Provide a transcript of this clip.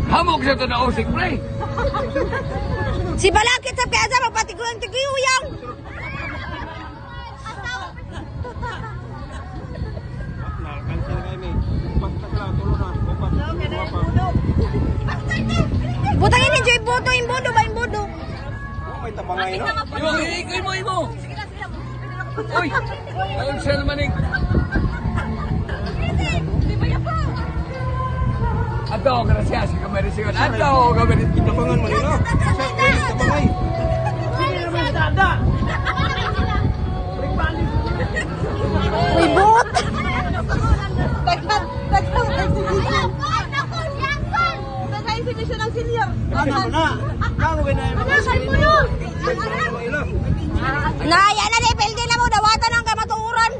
Hamok sa to na usik, pre. Si Balakit sa piazza magpatiguang tiguyang. Butang ini Joy Bodo, imbodo ba imbodo? May tabangay, no? Imo, imo, imo, imo. Uy, ayun siya naman eh. Ato, gracias, kamerisiyon. Ato, kamerisiyon. Tabangan mo nila. Tabangay. Uy, bot. Exhibition ng senior. Ano na? Kamu ganay mo. Na, yan na di, pildi na mo, dawatan ang kamatuoran.